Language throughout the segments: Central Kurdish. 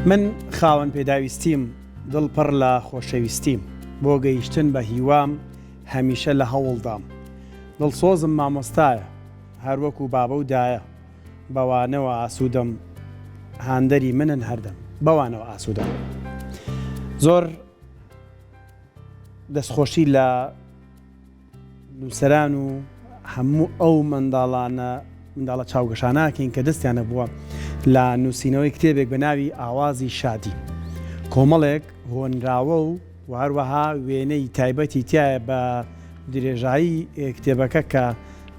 من خاوەن پێداویستیم، دڵ پڕ لە خۆشەویستیم، بۆ گەیشتن بە هیوام هەمیشە لە هەوڵدام. دڵسۆزم مامۆستایە، هەر وەکو بابە و دایە، بەوانەوە ئاسوودەم، هاندەری منن هەردەم، بەوانەوە ئاسوودەم. زۆر دەستخۆشی لە نووسەران و هەموو ئەو منداڵانە منداڵە چاوگەشاناکەین کە دەستیان هەبووە لە نووسینەوەی کتێبێک بە ناوی ئاوازی شادی کۆمەڵێک هۆنراوە و و هەروەها وێنەی تایبەتی تایە بە درێژایی کتێبەکە کە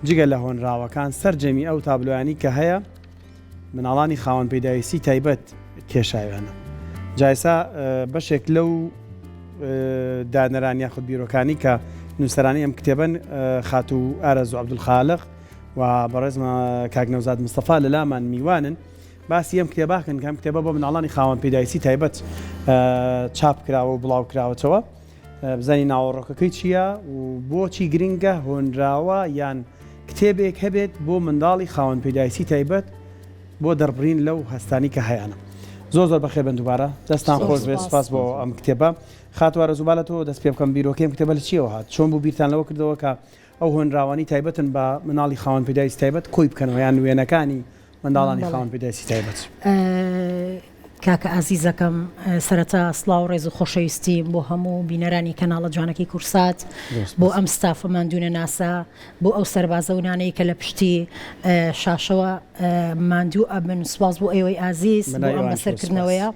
جگە لە هۆنراوەکان سەرجەمی ئەو تابلۆیانی کە هەیە مناڵانی خاوەن پێداویستی تایبەت کێشاویانە. جا ئێستا بەشێک لەو دانەران یاخود بیرۆکانی کە نووسەرانی ئەم کتێبەن خاتوو ئارەزوو عەبدولخالق و بەڕێز کاک نەوزاد مستەفا لەلامان میوانن باسی ئەم کتێباکەن کە ئەم کتێبە بۆ مناڵانی خاوەن پێداویستی تایبەت چاپ کراوە و بڵاو کراوەتەوە بزانین ناوەڕۆکەکەی چییە و بۆچی گرنگە هۆنراوە یان کتێبێک هەبێت بۆ منداڵی خاوەن پێداویستی تایبەت بۆ دەربڕین لەو هەستانی کە هەیانە. زۆر زۆر بەخێر بن دووبارە دەستان خۆش بێت سپاس بۆ ئەم کتێبە. خاتوو ئارەزوو با لە تۆوە دەست پێ بکەم بیرۆکەی ئەم کتێبە لە چییەوە هات؟ چۆن بوو بیرتان لەوە کردەوە کە ئەو هۆنراوانەی تایبەتن بە مناڵی خاوەن پێداویستی تایبەت کۆی بکەنەوە یان وێنەکانی منداڵانی خاوەن پێداویستی تایبەت. کاکە ئازیزەکەم سەرەتا سڵاو ڕێز و خۆشەویستی بۆ هەموو بینەرانی کەناڵە جوانەکەی کورسات بۆ ئەم ستافە ماندوونەناسە بۆ ئەو سەربازە و نانەی کە لە پشتی شاشەوە ماندوو ئەبن سوپاس بۆ ئێوەی ئازیز بۆ ئەم بەسەرکردنەوەیە.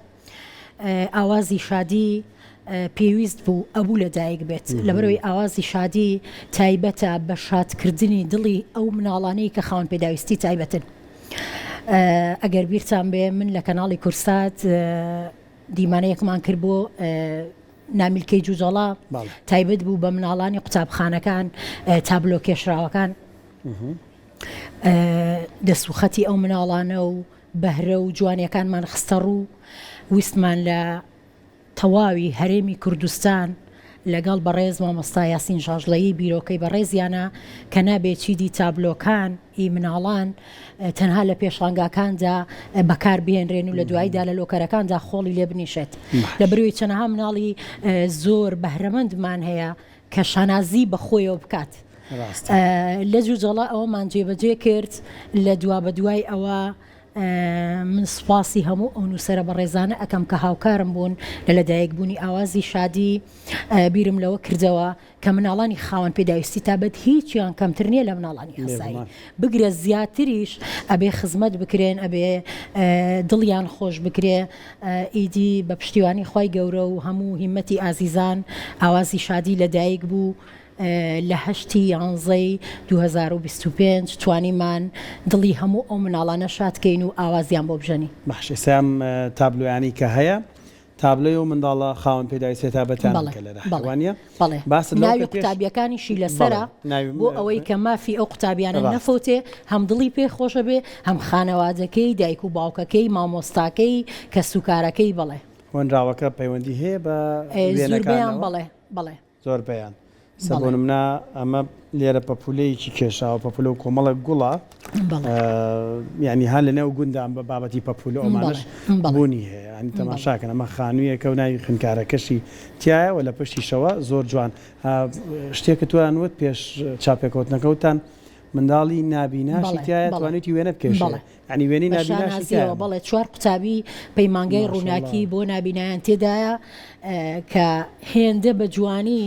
ئاوازی شادی پێویست بوو ئەبوو لە دایک بێت لەبەرەوەی ئاوازی شادی تایبەتە بە شادکردنی دڵی ئەو مناڵانەی کە خاوەن پێداویستی تایبەتن ئەگەر بیرتان بێ من لە کەناڵی کورسات دیمانەیەکمان کرد بۆ نامیلکەی جوجەڵا تایبەت بوو بە مناڵانی قوتابخانەکان تابلۆ کێشراوەکان دەسوخەتی ئەو مناڵانە و بەهرە و جوانیەکانمان خستەڕوو، ویستمان لە تەواوی هەرێمی کوردستان لەگەڵ بەڕێز مامۆستا یاسین ژاژڵەیی بیرۆکەی بەڕێزیانە کە نابێ چیدی تابلۆکان ی مناڵان تەنها لە پێشانگاکاندا بەکار بهێنرێن و لە دواییدا لە لۆکەرەکاندا خۆڵی لێ بنیشێت لەبەرئەوەی چەنەها مناڵی زۆر بەهرەمەندمان هەیە کە شانازی بە خۆیەوە بکات. لە جوجەڵە ئەوەمان جێبەجێ کرد، لە دوابەدوای ئەوە من سوپاسی هەموو ئەو نووسەرە بەڕێزانە ئەکەم کە هاوکارم بوون لە لەدایکبوونی ئاوازی شادی، بیرم لەوە کردەوە کە مناڵانی خاوەن پێداویستی تابەت هیچیان کەمتر نییە لە مناڵانی ئاسایی، بگرە زیاتریش ئەبێ خزمەت بکرێن، ئەبێ دڵیان خۆش بکرێ، ئیدی بە پشتیوانی خوای گەورە و هەموو هیمەتی ئازیزان ئاوازی شادی لەدایک بوو. لە هەشتی یانزەی 2025 توانیمان دڵی هەموو ئەو مناڵانە شاد کەین و ئاوازیان بۆ بژەنین. باشە ئێستا ئەم تابلۆیانەی کە هەیە تابلۆی ئەو منداڵە خاوەن پێداویستیە تابەتانن بەڵێ کە لێرە هەیە بەڵێ وانیە؟ بەڵێ باست لەوە ناوی کرد پێش قوتابیەکانیشی بەڵێ لەسەرە ناوی بۆ ئەوەی کە مافی ئەو قوتابیانە ڕاستە. نەفەوتێ هەم دڵی پێ خۆشە بێ هەم خانەوادەکەی دایک و باوکەکەی مامۆستاکەی کەسوکارەکەی بەڵێ. هۆنراوەکە پەیوەندی هەیە بە زوربەیان وێنەکانەوە؟ بەڵێ بەڵێ. زۆربەیان. سە بۆ نمونە ئەمە لێرە پەپولەیەکی کێشاوە پەپولە و کۆمەڵێک گوڵە یعنی ها لەنێو گوندان بە بابەتی پەپولە ئەمانەش بوونی هەیە ینی تەماشاکەن ئەمە خانوویەکە و ناوی خوێندکارەکەشی تایە و لە پشتیشەوە زۆر جوان شتێکە تویان وت پێش چاپێکەوتنەکەوتان منداڵی نابیناشی تایە توانێتی وێنە بکێشێ یانی وێنەی بە نابیناشی شانازیەوە تیایە. بەڵێ چوار قوتابی پەیمانگای ماشاءاللە. ڕووناکی بۆ نابینایان تێدایە کە هێندە بە جوانی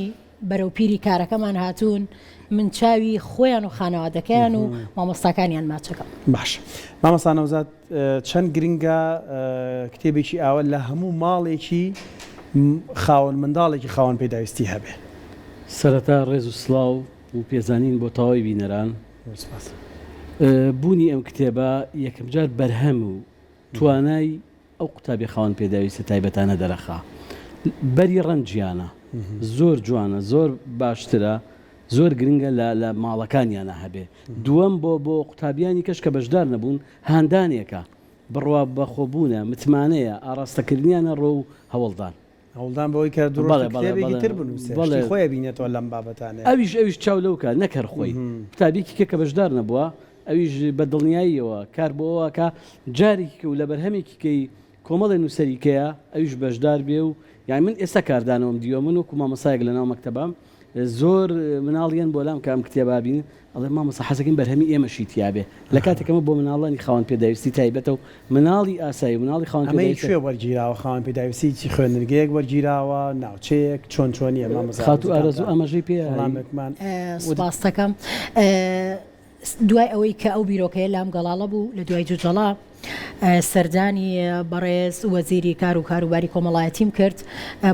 بەرەو پیری کارەکەمان هاتوون من چاوی خۆیان و خانەوادەکەیان و مامۆستاکانیان ماچەکەم. باش مامۆستا نەوزاد چەند گرنگە کتێبێکی ئاوا لە هەموو ماڵێکی خاوەن منداڵێکی خاوەن پێداویستی هەبێ؟ سەرەتا ڕێز و سڵاو و پێزانین بۆ تەواوی بینەران. بوونی ئەم کتێبە یەکەمجار بەرهەم و توانای ئەو قوتابی خاوەن پێداویستە تایبەتانە دەرەخا. بەری ڕەنجیانە. زۆر جوانە، زۆر باشترە، زۆر گرنگە لە لە ماڵەکانیانا هەبێ. دووەم بۆ بۆ قوتابیانی کەش کە بەشدار نەبوون هاندانێکە، بڕوا بەخۆبوونە، متمانەیە، ئاڕاستەکردنیانە ڕۆ و هەوڵدان. هەوڵدان بەوەی کە دوو ڕۆژ کتێبێکی تر بنووسێ، شتی خۆی ئەبینێتەوە لەم بابەتانەیە. ئەویش ئەویش چاو لەو کا، نەک هەر خۆی. قوتابیەکی کە کە بەشدار نەبووە، ئەویش بە دڵنیاییەوە کار بۆ ئەوە ئەکا جارێکی کە و لە بەرهەمێکی کەی. کۆمەڵێ نووسەری کەیە ئەویش بەشدار بێ و یانی من ئێستا کاردانەوەم دیوە من وەکو مامۆستایەک لەناو مەکتەبام زۆر مناڵ یەن بۆ لام کە ئەم کتێبە بینن ئەڵێ مامۆستا حەزەکەین بەرهەمی ئێمەشی تیابێ لە کاتێک ئەمە بۆ مناڵانی خاوەن پێداویستی تایبەتە و مناڵی ئاسایی و مناڵی خاوەن ئەمەی پێداویستی کوێ وەرگیراوە خاوەن پێداویستی چی خوێندنگەیەک وەرگیراوە ناوچەیەک چۆن چۆنیە مامۆستا خاتوو ئارەزوو ئارەزوو کامران ئاماژەی پێ وەڵامێکمان سوپاستەکەم. دوای ئەوەی کە ئەو بیرۆکەیە لام گەڵاڵە بوو لە دوای جوجەڵە سەردانی بەڕێز وەزیری کار و کاروباری کۆمەڵایەتیم کرد،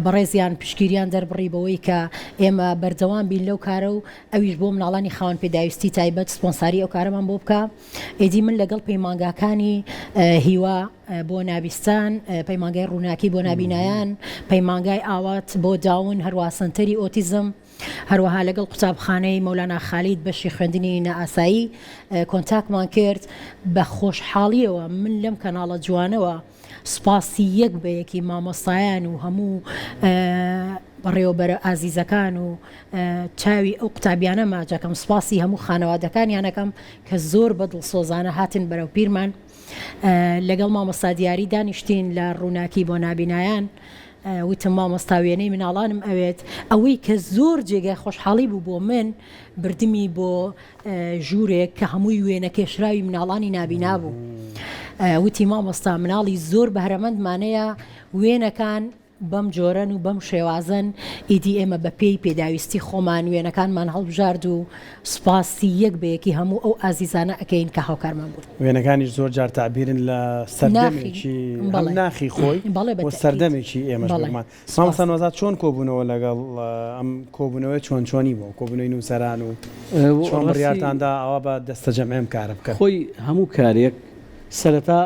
بەڕێزیان پشتگیریان دەربڕی بەوەی کە ئێمە بەردەوام بین لەو کارە و ئەویش بۆ مناڵانی خاوەن پێداویستی تایبەت سپۆنساری ئەو کارەمان بۆ بکا. ئیدی من لەگەڵ پەیمانگاکانی هیوا بۆ نابیستان، پەیمانگای ڕووناکی بۆ نابینایان، پەیمانگای ئاوات بۆ داون، هەروەها سەنتەری ئۆتیزم، هەروەها لەگەڵ قوتابخانەی مەولانا خالید بەشی خوێندنی نائاسایی کۆنتاکمان کرد، بە خۆشحاڵیەوە من لەم کەناڵە جوانەوە سوپاسی یەک بە یەکی مامۆستایان و هەموو بەڕێوەبەرە ئازیزەکان و چاوی ئەو قوتابیانە ماچەکەم، سوپاسی هەموو خانەوادەکانیان ئەکەم کە زۆر بە دڵسۆزانە هاتن بەرەو پیرمان. لەگەڵ مامۆستا دیاری دانیشتین لە ڕووناکی بۆ نابینایان. وتم مامۆستا وێنەی مناڵانم ئەوێت، ئەوەی کە زۆر جێگای خۆشحاڵی بوو بۆ من بردمی بۆ ژوورێک کە هەمووی وێنە کێشراوی مناڵانی نابینا بوو. وتی مامۆستا مناڵی زۆر بەهرەمەندمانەیە وێنەکان بەم جۆرەن و بەم شێوازەن، ئیدی ئێمە بە پێی پێداویستی خۆمان وێنەکانمان هەڵبژارد و سوپاسی یەک بە یەکی هەموو ئەو ئازیزانە ئەکەین کە هاوکارمان بوون. وێنەکانیش زۆر جار تەعبیرن لە ناخی سەردەمێکی هەم بەڵێ ناخی خۆی بەڵێ بە و تەئکید سەردەمێکی ئێمەش بەڵێ بێگومان. سوپاس. مامۆستا نوزاد چۆن کۆبوونەوە لەگەڵ ئەم کۆبوونەوەیە چۆن چۆنی بوو کۆبوونەوەی نووسەران و چۆن ڕاستی بڕیارتان دا ئاوا بە دەستەجەمعی ئەم کارە بکەن؟ خۆی هەموو کارێک سەرەتا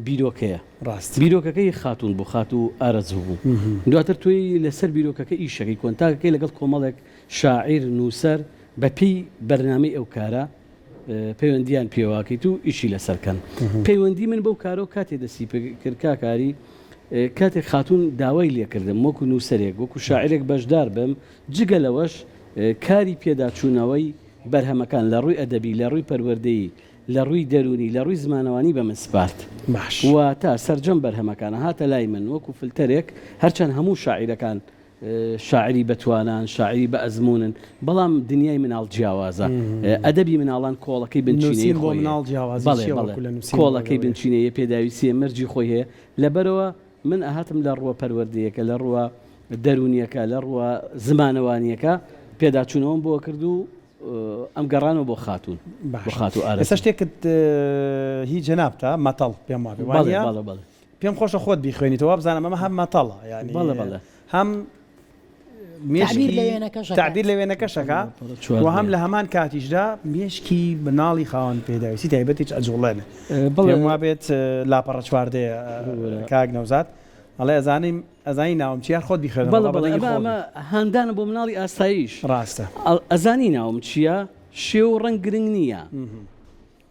بیرۆکەیە. ڕاستە. بیرۆکەکە هی خاتوون بوو، خاتوو ئارەزوو بوو. دواتر تۆی لەسەر بیرۆکەکە ئیشەکەی، کۆنتاکەکەی لەگەڵ کۆمەڵێک شاعیر، نووسەر بە پێی بەرنامەی ئەو کارە پەیوەندییان پێوەکەیت و ئیشی لەسەر کەن. پەیوەندی من بەو کارەوە کاتێ دەستی پێ کرد کاک ئاری، کاتێک خاتوون داوای لێ کردم وەکوو نووسەرێک، وەکوو شاعیرێک بەشدار بم، جگە لەوەش کاری پێداچوونەوەی بەرهەمەکان لە ڕووی ئەدەبی، لە ڕووی پەروەردەیی، لە ڕووی دەروونی، لە ڕووی زمانەوانی بە من سپارد. باش. واتە سەرجەم بەرهەمەکان هاتە لای من وەکوو فلتەرێک، هەرچەند هەموو شاعیرەکان شاعیری بەتوانان، شاعیری بەئەزموونن، بەڵام دنیای مناڵ جیاوازە. ئەدەبی مناڵان کۆڵەکەی بنچینەیی نووسین بۆ خۆی هەیە. مناڵ جیاوازی بەڵێ، چییە بەڵێ. وەکوو لە نووسین بۆ کۆڵەکەی گەورەیە؟ بنچینەیە، پێداویستییە، مەرجی خۆی هەیە. لەبەرئەوە من ئەهاتم لە ڕووە پەروەردەیەکە، لە ڕووە دەروونییەکە، لە ڕووە زمانەوانییەکە پێداچوونەوەم بۆ کرد و ئەم گەڕانەوە بۆ خاتوون بۆ باشە خاتوو ئێستا ئارەزوو. شتێکت هی جەنابتە مەتەڵ پێم وابێ بەڵێ وانیە؟ بەڵێ بەڵێ. پێم خۆشە خۆت بیخوێنیتەوە وابزانم ئەمە هەم مەتەڵە یانی بەڵێ بەڵێ. هەم تەعبیر مێشکی لە وێنەکەش ئەکات. تەعبیر لە وێنەکەش ئەکا چوار و هەم دەیە. لە هەمان کاتیشدا مێشکی مناڵی خاوەن پێداویستی تایبەتیش ئەجوڵێنێ بەڵێ. پێم وابێت لاپەڕە چواردەیە ببورە. کاک نەوزاد ئەڵێ ئەزانیم ئەزانی ناوم چیە هەر خۆت بیخوێنەوە بەڵێ با بە بەڵێ دەنگی ئەمە خۆت ئەمە بێ. هاندانە بۆ مناڵی ئاساییش. ڕاستە. ئەزانی ناوم چیە؟ شێوە و ڕەنگ گرنگ نیە.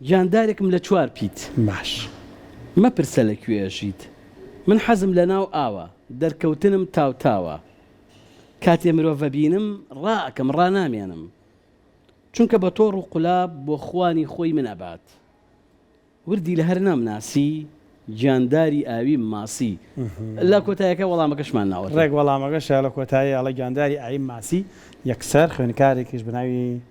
گیاندارێکم لە چوار پیت. باش. مەپرسە لە کوێ ئەژیت. من حەزم لە ناو ئاوە. دەرکەوتنم تاوتاوە. کاتێ مرۆڤ ئەبینم ڕائەکەم ڕانامێنم. چونکە بە تۆڕ و قولاب بۆ خوانی خۆی من ئەبات. وردی لە هەر نامناسی گیانداری ئاویم ماسی لە کۆتایەکە وەڵامەکەشمان ناوەتێ. ڕێک وەڵامەکەشە لە کۆتایی ئەڵێ گیانداری ئاویم ماسی یەکسەر خوێندکارێکیش بە ناوی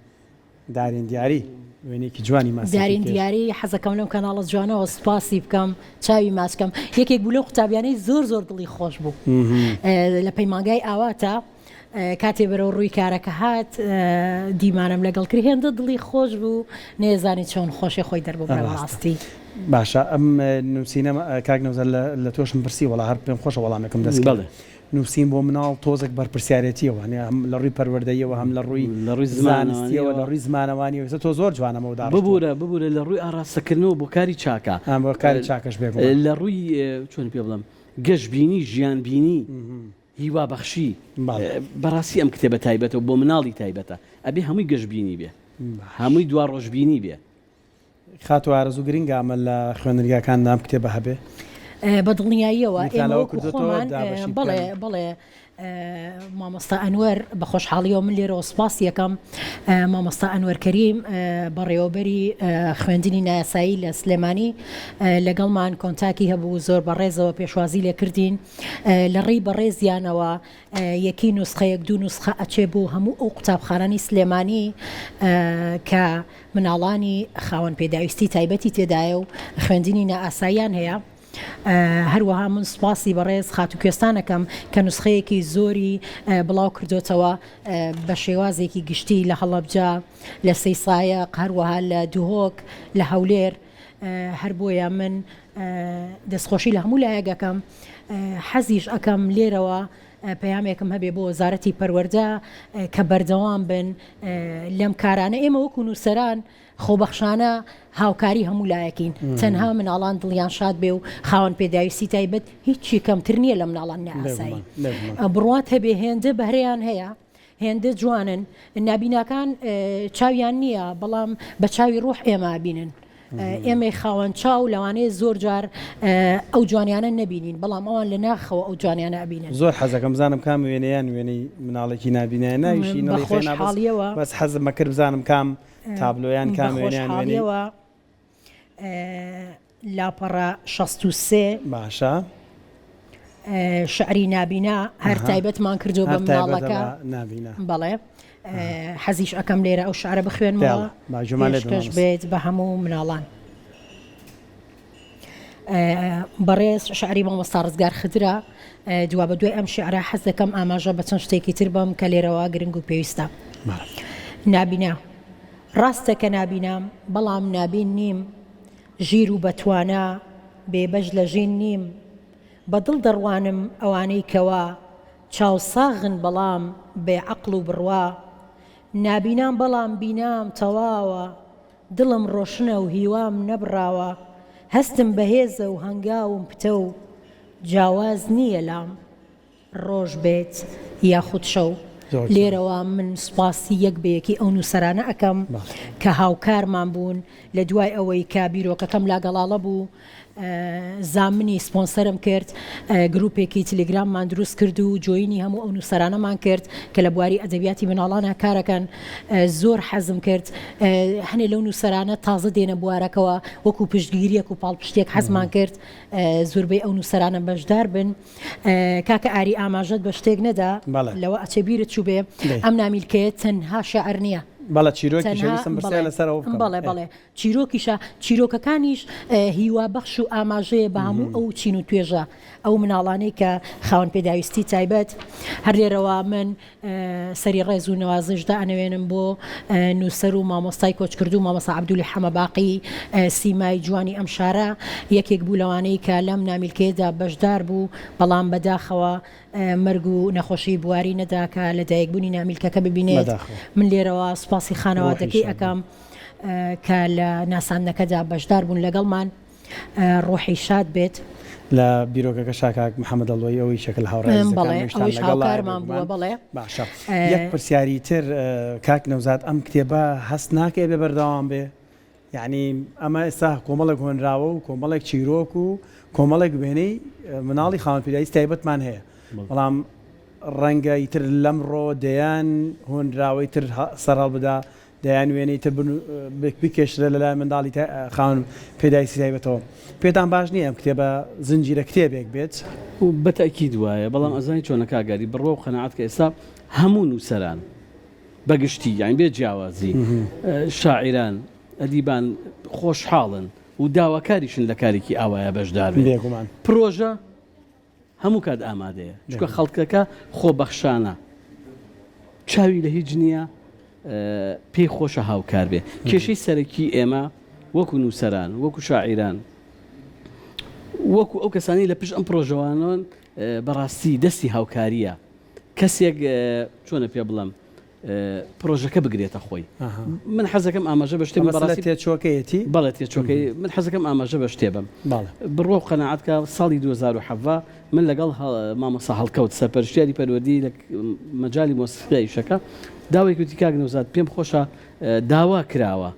دارین دیاری وێنەیەکی جوانی ماسیەکی دارین کێشا. دیاری حەزەکەم لەم کەناڵە جوانەوە سوپاسی بکەم چاوی ماچ کەم یەکێک بوو لەو قوتابیانەی زۆر زۆر دڵی خۆش بوو لە پەیمانگای ئاواتە کاتێ بەرەو ڕووی کارەکە هات دیمانەم لەگەڵ کرد هێندە دڵی خۆش بوو نەیەزانی چۆن خۆشی خۆی دەرببڕێ بەڕاستی. باشە ئەم نووسینە کاک نەوزاد لە تۆشم پرسی وەڵا هەر پێم خۆشە وەڵامێکم دەست کەوێ نووسین بۆ مناڵ تۆزێک بەرپرسیارێتییە وانیە هەم لە ڕووی پەروەردەییەوە هەم لە ڕووی لە ڕووی زانستییەوە لە زمانەوانییەوە ڕووی زمانەوانییەوە ئێستا تۆ زۆر جوان ئەمەو داڕشتووە. ببورە ببورە لە ڕووی ئاڕاستەکردنەوە بۆ کاری چاکە ئا بۆ کاری چاکەش بێگومان. لە ڕووی چۆن پێ بڵێم گەشبینی ژیانبینی هیوابەخشی بەڕاستی ئەم کتێبە تایبەتە و بۆ مناڵی تایبەتە ئەبێ هەمووی گەشبینی بێ هەمووی دواڕۆژبینی بێ. خاتوو ئارەزوو گرنگە ئەمە لە خوێندنگاکاندا ئەم کتێبە هەبێ؟ بە دڵنیاییەوە بیرتان ئێمە لەوە وەکو کردۆتەوە خۆمان دابەشی بەڵێ بکەن؟ بەڵێ مامۆستا ئەنوەر بە خۆشحاڵیەوە من لێرەوە سوپاسی ئەکەم مامۆستا ئەنوەر کەریم بەڕێوەبەری خوێندنی نایاسایی لە سلێمانی لەگەڵمان کۆنتاکی هەبوو زۆر بەڕێزەوە پێشوازی لێکردین لە ڕێی بەڕێزیانەوە یەکی نوسخەیەک دوو نوسخە ئەچێ بۆ هەموو ئەو قوتابخانانی سلێمانی کە مناڵانی خاوەن پێداویستی تایبەتی تێدایە و خوێندنی نائاساییان هەیە. هەروەها من سوپاسی بەڕێز خاتوو کوێستان ئەکەم کە نوسخەیەکی زۆری بڵاو کردۆتەوە بە شێوازێکی گشتی لە هەڵەبجە، لە سەیسایەق، هەروەها لە دهۆک، لە هەولێر. هەر بۆیە من دەستخۆشی لە هەموو لایەک ئەکەم. حەزیش ئەکەم لێرەوە پەیامێکم هەبێ بۆ وەزارەتی پەروەردە کە بەردەوام بن لەم کارانە. ئێمە وەکو نووسەران خۆبەخشانە هاوکاری هەموو لایەکین، تەنها مناڵان دڵیان شاد بێ و خاوەن پێداویستی تایبەت هیچی کەمتر نییە لە مناڵان نائاسایی. بڕوات هەبێ هێندە بەهرەیان هەیە، هێندە جوانن، نابیناکان چاویان نییە، بەڵام بە چاوی ڕوح ئێمە ئەبینن. ئێمەی خاوەن چاو لەوانەیە زۆر جار ئەو جوانیانە نەبینین، بەڵام ئەوان لە ناخەوە ئەو جوانیانە ئەبینن. زۆر حەزەکەم بزانم کام وێنەیان وێنەی مناڵێکی نابینایە ناویشی بە نەڵێی خێنا بەس خۆشحاڵیەوە. بەس حەزم ئەکرد بزانم کام تابلۆیان بە کام وێنەیان وێنەی. خۆشحاڵیەوە لاپەڕە 63. باشە. شعری نابینا هەر تایبەتمان کردووە بە هەر تایبەتە مناڵەکە. بە نابینا. بەڵێ حەزیش ئەکەم لێرە ئەو شعرە بخوێنمەوە بێڵە با گوێمان لێت بێ پێشکەش مامۆستا. بێت بە هەموو مناڵان. بەڕێز شعری مامۆستا ڕزگار خدرە دوابەدوای ئەم شعرە حەز دەکەم ئاماژە بە چەند شتێکی تر بەم کە لێرەوە گرنگ و پێویستە. نابینا ڕاستە کە نابینام بەڵام نابین نیم ژیر و بەتوانا بێبەش لە ژین نیم بە دڵ دەڕوانم ئەوانەی کەوا چاوساغن بەڵام بێ عەقڵ و بڕوا نابینام بەڵام بینام تەواوە دڵم ڕۆشنە و هیوام نەبڕاوە هەستم بەهێزە و هەنگاوم پتەو جیاواز نییە لام ڕۆژ بێت یاخود شەو لێرەوە من سوپاسی یەک بە یەکی ئەو نووسەرانە ئەکەم کە هاوکارمان بوون لە دوای ئەوەی کە بیرۆکەکەم لا گەڵاڵە بوو زامنی سپۆنسەرم کرد، گروپێکی تلیگراممان دروست کرد و join ی هەموو ئەو نووسەرانەمان کرد کە لە بواری ئەدەبیاتی مناڵانا کارەکەن. زۆر حەزم کرد هەنێ لەو نووسەرانە تازە دێنە بوارەکەوە وەکو پشتگیریەک و پاڵپشتێک حەزمان کرد زۆربەی ئەو نووسەرانە بەشدار بن. کاکە ئاری ئاماژەت بە شتێک نەدا لەوە ئەچێ بیرت چووبێ ئەم نامیلکەیە تەنها شعر نییە. بەڵێ چیرۆکیشە ویستم پرسیار لەسەر ئەوە بکەم. بەڵێ بەڵێ چیرۆکیشە، چیرۆکەکانیش هیوابەخش و ئاماژەیە بە هەموو ئەو چین و توێژە، ئەو مناڵانەی کە خاوەن پێداویستی تایبەت. هەر لێرەوە من سەری ڕێز و نەوازش دائەنەوێنم بۆ نووسەر و مامۆستای کۆچکردوو مامۆستا عەبدولی حەمەباقی، سیمای جوانی ئەم شارە، یەکێک بوو لەوانەی کە لەم نامیلکەیەدا بەشدار بوو، بەڵام بەداخەوە مەرگ و نەخۆشی بواری نەدا کە لەدایکبوونی نامیلکەکە ببینێت. من لێرەوە سوپاسی خانەوادەکەی ئەکەم. کە لە ناساندنەکەدا بەشدار بوون لەگەڵمان ڕۆحی شاد بێت. لە بیرۆکەکەشا کاک محەمەد ئەڵوەیی ئەو یەکێکە لە هاوڕێ ئازیزەکانم بەڵێ ئەویشتان ئەویش لەگەڵایە هاوکارمان بووە بێگومان. بەڵێ. باشە یەک پرسیاری تر کاک نەوزاد ئەم کتێبە هەست ناکەی ئەبێ بەردەوام بێ؟ یەعنی ئەمە ئێستا کۆمەڵێک هۆنراوە و کۆمەڵێک چیرۆک و کۆمەڵێک وێنەی مناڵی خاوەن پێداویستی تایبەتمان هەیە بەڵام ڕەنگە ئیتر لەمڕۆ دەیان هۆنراوەی تر سەرهەڵبدا دەیان وێنەی تر بکێشرێت لەلایەن منداڵی خاوەن پێداویستی تایبەتەوە. پێتان باش نییە ئەم کتێبە زنجیرە کتێبێک بێت؟ بە تەئکید وایە، بەڵام ئەزانی چۆنە کاک گاری، بڕوا و قەناعەت کە ئێستا هەموو نووسەران بە گشتی یانی بێ جیاوازی شاعیران، ئەدیبان خۆشحاڵن و داواکاریشن لە کارێکی ئاوایا بەشدار بن. بێگومان. پرۆژە هەموو کات ئامادەیە چونکە خەڵکەکە خۆبەخشانە چاوی لە هیچ نییە پێی خۆشە هاوکار بێ کێشەی سەرەکی ئێمە وەکو نووسەران وەکو شاعیران وەکو ئەو کەسانی لە پشت ئەم پرۆژەوانەوەن بەڕاستی دەستی هاوکاریە کەسێک چۆنە پێ بڵم پرۆژەکە بگرێتە خۆی من حەزەکەم ئاماژە بە شتێ بەڕاستی تێچوەکەیەتی بەڵێ تێچوەکەی من حەزەکەم ئاماژە بە شتێ بم بڕوا و قەناعەت کە ساڵی 2017 من لەگەڵ مامۆستا هەڵکەوت سەرپەرشتیاری پەروەردەی لە مەجالی مۆسیقا ئیشەکە داوای کوتی کاک نەوزاد پێم خۆشە داوا کراوە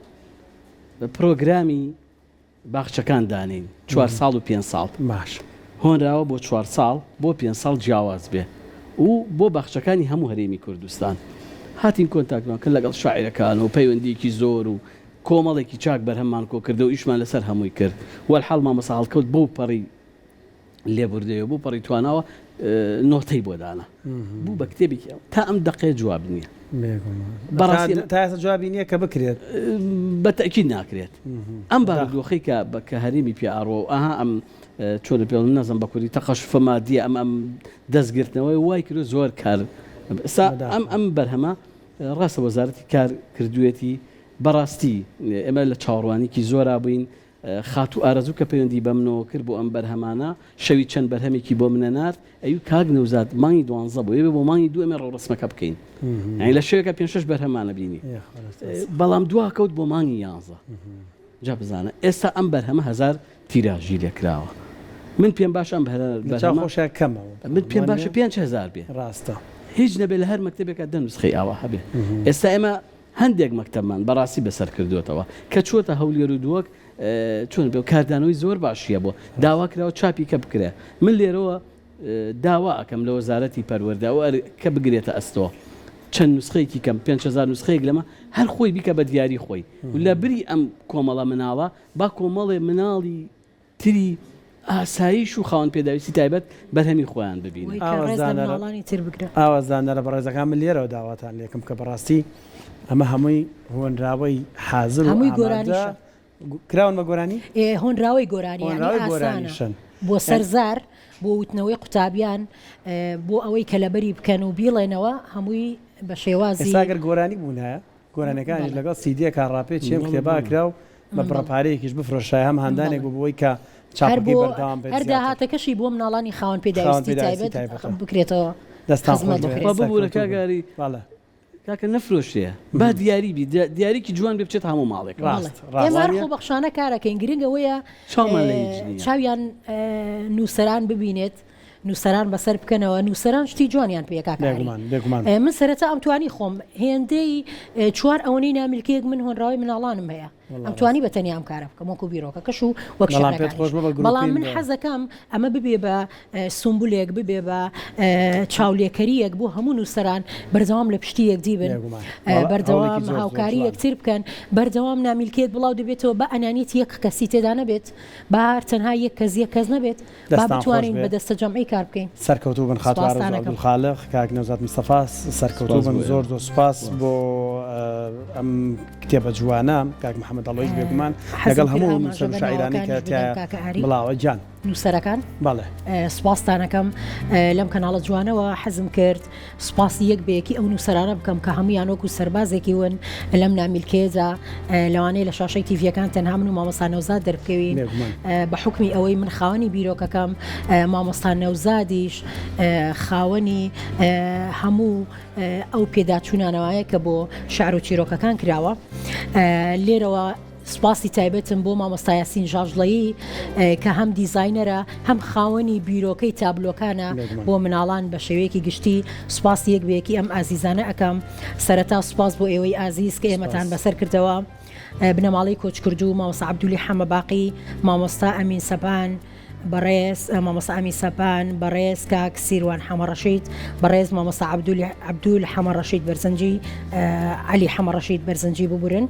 پرۆگرامی باخچەکان دانێین چوار ساڵ و پێنج ساڵ. باش. هۆنراوە بۆ چوار ساڵ بۆ پێنج ساڵ جیاواز بێ و بۆ باخچەکانی هەموو هەرێمی کوردستان. هاتین کۆنتاکتمان کرد لەگەڵ شاعیرەکان و پەیوەندییەکی زۆر و کۆمەڵێکی چاک بەرهەممان کۆکردەوە ئیشمان لەسەر هەمووی کرد. وەلحاڵ مامۆستا هەڵکەوت بەو پەڕی لێبوردەیەوە بەو پەڕی تواناوە نۆتەی بۆ دانا. بوو بە کتێبێکی تا ئەم دەقەیە جواب نییە. بەڕاستی تا ئێستا جوابی نییە کە بکرێت؟ بە تەئکید ناکرێت. ئەم بارودۆخەی کە کە هەرێمی پێ ئاڕۆ و ئەها ئەم چۆنە پێ بڵێم نازانم بە کوردی تەقەشوفە مادیە ئەم ئەم دەستگرتنەوەی وای کردووە زۆر کار ئێستا ئەم ئەم بەرهەمە ڕاستە وەزارەتی کار کردوویەتی بەڕاستی ئێمە لە چاوەڕوانیکی زۆرا بووین خاتوو ئارەزوو کە پەیوەندی بە منەوە کرد بۆ ئەم بەرهەمانە شەوی چەند بەرهەمێکی بۆ منە نارد ئەیوو کاک نەوزاد مانگی دوانزە بوو ئێمە بۆ مانگی دوو ئێمە ڕێوڕەسمەکە بکەین یانی لە شەوێکا پێنج شەش بەرهەمانە بینی بەڵام دوا کەوت بۆ مانگی یانزە جا بزانە ئێستا ئەم بەرهەمە هەزار تیراژی لێکراوە من پێم باشە ئەم بەرهەمە خۆشە کەمەوە من پێم باشە 5000 بێ ڕاستە هیچ نەبێ لە هەر مەکتەبێکا دە نوسخەی ئاوا هەبێ ئێستا ئێمە هەندێک مەکتەبمان بەڕاستی بەسەر کردووەتەوە کە چووەتە هەولێر و دهۆک چۆن بێ کاردانەوەی زۆر باشیە بۆ داوا کراوە چاپی کە بکرێ من لێرەوە داوا ئەکەم لە وەزارەتی پەروەردە ئەو ئەرکە بگرێتە ئەستۆ چەند نوسخەیەکی کەم 5000 نوسخەیەک لەمە هەر خۆی بیکە بە دیاری خۆی و لە بری ئەم کۆمەڵە مناڵە با کۆمەڵێ مناڵی تری ئاسایش و خاوەن پێداویستی تایبەت بەرهەمی خۆیان ببینن. وەی کە ڕێز لە مناڵانی تر بگرە. ئاواز دانەرە بەڕێزەکان من لێرەوە داواتان لێکم کە بەڕاستی ئەمە هەمووی هۆنراوەی حازر و هەمووی ئامادە گۆرانیشە. کراون بە گۆرانی؟ ئێ هۆنراوەی گۆرانی یانی هۆنراوەی ئاسانە گۆرانیشن. بۆ سەر زار بۆ وتنەوەی قوتابیان بۆ ئەوەی کە لەبەری بکەن و بیڵێنەوە هەمووی بە شێوازی. ئێستا گەر گۆرانی بوونایە گۆرانیەکانیش لەگەڵ سیدیەکا ڕاپێچی ئەم کتێبە ئەکرا و بە بڕە پارەیەکیش بفرۆشرایە هەم هاندانێک بوو بۆی کە چاپەکەی بەردەوام بێت هەر زیاتر. داهاتەکەشی بۆ مناڵانی خاوەن خاوەن پێداویستی پێداویستی تایبەت تایبەتە. بکرێتەوە دەستان خزمەت خۆش بێ بکرێت. خوا ببورە سەرکەوتوو کاک بن. ئاری. بەڵێ. کاکە نەفرۆشرێ با دیاری بی دیاریکی جوان بێ بچێتە هەموو ماڵێکەوە. ڕاست بەڵێ ڕاست. ئێمە هەر وانیە؟ خۆبەخشانە کارەکەین گرنگ ئەوەیە چاومان لە هیچ نییە. چاویان نووسەران ببینێت نووسەران بەسەر بکەنەوە نووسەران شتی جوانیان پێ کاکە ئاری. بێگومان بێگومان. من سەرەتا ئەمتوانی خۆم هێندەی چوار ئەوەنەی نامیلکەیەک من هۆنراوەی مناڵانم هەیە ئەمتوانی بە تەنیا ئەم کارە بکەم وەکو بیرۆکەکەش و وەک بەڵام پێت شعرەکانیش خۆش بوو بە بەڵام گروپین من بە حەزەکەم ئەمە ببێ بە سومبولێک ببێ بە چاولێکەرییەک بۆ هەموو نووسەران بەردەوام لە پشتی یەکدی بن بێگومان وەڵا هەوڵێکی بەردەوام زۆر زۆر هاوکاری جوانە. یەکتر بکەن بەردەوام نامیلکەیەک بڵاو دەبێتەوە با ئەنانیەتی یەک کەسی تێدا نەبێت با هەر تەنها یەک کەس یەک کەس نەبێت با دەستان خۆش بتوانین بێ. بە دەستەجەمعی کار بکەین. سەرکەوتوو بن خاتوو ئارەزوو سوپاستان ئەکەم. عەبدولخالق، کاک نەوزاد مستەفا سەرکەوتوو سوپاس بن بۆ زۆر ئێوە. زۆر سوپاس سوپاس. بۆ ئەم کتێبە جوانە کاک محەمەد هەڵۆیش بێگومان حەزم لەگەڵ کرد هەموو ئاماژە نووسەر و بە شاعیرانەی کە ناوەکانیش بدەم تیایا کاکە ئاری. بڵاوە گیان. نووسەرەکان. بەڵێ. سوپاستان ئەکەم لەم کەناڵە جوانەوە حەزم کرد سوپاسی یەک بە یەکی ئەو نووسەرانە بکەم کە هەموویان وەکو سەربازێکی ون لەم نامیلکەیەدا لەوانەیە لە شاشەی تیڤیەکان تەنها من و مامۆستا نەوزاد دەربکەوین بە حوکمی ئەوەی من خاوەنی بیرۆکەکەم مامۆستا نەوزادیش خاوەنی هەموو ئەو پێداچوونانەوەیە کە بۆ شعر و چیرۆکەکان کراوە لێرەوە سوپاسی تایبەتم بۆ مامۆستا یاسین ژاژڵەیی کە هەم دیزاینەرە هەم خاوەنی بیرۆکەی تابلۆکانە بۆ مناڵان بە شێوەیەکی گشتی سوپاسی یەک بە یەکی ئەم ئازیزانە ئەکەم سەرەتا سوپاس بۆ ئێوەی ئازیز کە ئێمەتان بەسەر کردەوە بنەماڵەی کۆچکردوو مامۆستا عەبدولی حەمە باقی مامۆستا ئەمین سەپان بەڕێز مامۆستا ئەمین سەپان بەڕێز کاک سیروان حەمەڕەشید بەڕێز مامۆستا عەبدول حەمەڕەشید بەرزنجی عەلی حەمەڕەشید بەرزنجی ببورن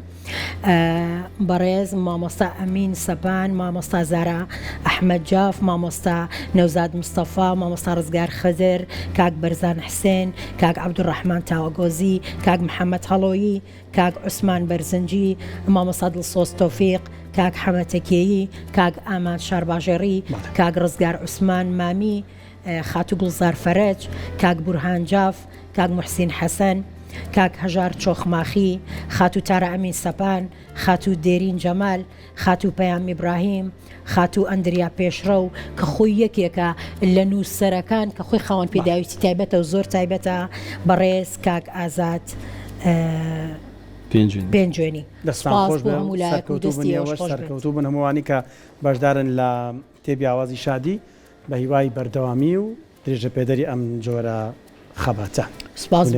بەڕێز مامۆستا ئەمین سەپان، مامۆستا زارا ئەحمەد جاف، مامۆستا نەوزاد مستەفا، مامۆستا ڕزگار خدر، کاک بەرزان حسێن، کاک عەبدولڕەحمان تاوەگۆزی، کاک محەمەد هەڵۆیی، کاک عوسمان بەرزنجی، مامۆستا دڵسۆز تۆفیق، کاک حەمە تەکێیی، کاک ئامانج شارباژێڕی، کاک ڕزگار عوسمان مامی، خاتوو گوڵزار فەرەج، کاک بورهان جاف، کاک موحسین حەسەن، کاک هەژار چۆخماخی، خاتوو تارا ئەمین سەپان، خاتوو دێرین جەمال، خاتوو پەیام ئیبراهیم، خاتوو ئەندریا پێشڕەو کە خۆی یەکێکە لە نووسەرەکان کە خۆی خاوەن پێداویستی تایبەتە و زۆر تایبەتە بەڕێز کاک ئازاد پێنجوێنی. دەستتان سوپاس خۆش بۆ بێ و هەموو لایەک و سەرکەوتوو بن دەستی ئێوەش ئێوەش خۆش بێت. سەرکەوتوو بن هەمووانی کە بەشدارن لە کتێبی ئاوازی شادی بە هیوای بەردەوامی و درێژەپێدەری ئەم جۆرە خەباتە. سوپاس.